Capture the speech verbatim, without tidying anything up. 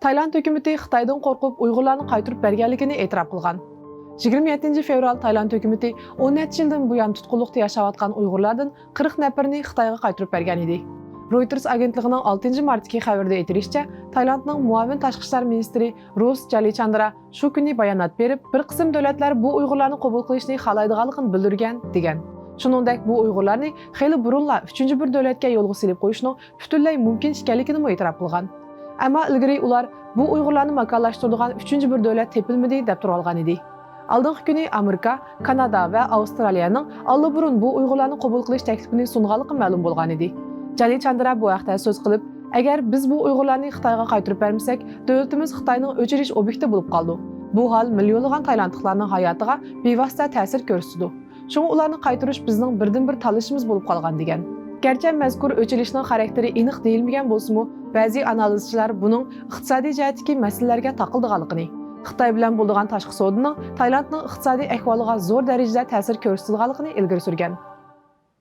تايلاند ھۆكۈمىتى خىتايدىن قورقۇپ ئۇيغۇرلارنى قايتۇرۇپ بەرگەنلىكىنى ئېتىراپ قىلغان. يىگىرمە يەتتىنچى فېۋرال تايلاند ھۆكۈمىتى ئون نەچچە يىلدىن بۇيان تۇتقۇنلۇقتا ياشاۋاتقان ئۇيغۇرلاردىن قىرىق نەپىرىنى خىتايغا قايتۇرۇپ بەرگەن ئىدى. رويتېرس ئاگېنتلىقىنىڭ ئالتىنچى مارتتىكى خەۋىرىدە ئېيتىلىشىچە، تايلاندنىڭ مۇئاۋىن تاشقى ئىشلار مىنىستىرى روس جالىچاندرا شۇ كۈنى بايانات بېرىپ، بىر قىسىم دۆلەتلەر بۇ ئۇيغۇرلارنى قوبۇل قىلىشنى خالايدىغانلىقىنى بىلدۈرگەن، دېگەن. شۇنىڭدەك بۇ ئۇيغۇرلارنى خېلى بۇرۇنلا ئۈچىنچى بىر دۆلەتكە يولغا سېلىپ قويۇشنىڭ پۈتۈنلەي مۇمكىن ئىكەنلىكىنىمۇ ئېتىراپ قىلغان. ئەمما ئىلگىرى ئۇلار بۇ ئۇيغۇرلارنى ماكانلاشتۇرىدىغان ئۈچىنچى بىر دۆلەت تېپىلمىدى دەپ تۇرۇۋالغان ئىدى. ئالدىنقى كۈنى ئامېرىكا، كانادا ۋە ئاۋسترالىيەنىڭ ئاللىبۇرۇن بۇ ئۇيغۇرلارنى قوبۇل قىلىش تەكلىپىنى سۇنغانلىقى مەلۇم بولغان ئىدى. جالى چاندرا بۇ ھەقتە سۆز قىلىپ، ئەگەر بىز بۇ ئۇيغۇرلارنى خىتايغا قايتۇرۇپ بەرمىسەك، دۆلىتىمىز خىتاينىڭ ئۆچۈرۈش ئوبيېكتى بولۇپ قالىدۇ. بۇ ھال مىليونلىغان تايلاندلىقلارنىڭ ھاياتىغا بىۋاسىتە تەسىر كۆرسىتىدۇ. شۇڭا ئۇلارنى قايتۇرۇش بىزنىڭ بىردىنبىر تاللىشىمىز بولۇپ قالغان، دېگەن. گەرچە مەزكۇر ئۆچۈرۈشنىڭ خاراكتېرى ئېنىق دېيىلمىگەن بولسىمۇ، بەزى ئانالىزچىلار بۇنىڭ ئىقتىسادىي جەھەتتىكى مەسىلىلەرگە تاقىلىدىغانلىقىنى، خىتاي بىلەن بولىدىغان تاشقى سودىنىڭ تايلاندنىڭ ئىقتىسادىي ئەھۋالىغا زور دەرىجىدە تەسىر كۆرسىتىدىغانلىقىنى ئىلگىرى سۈرگەن.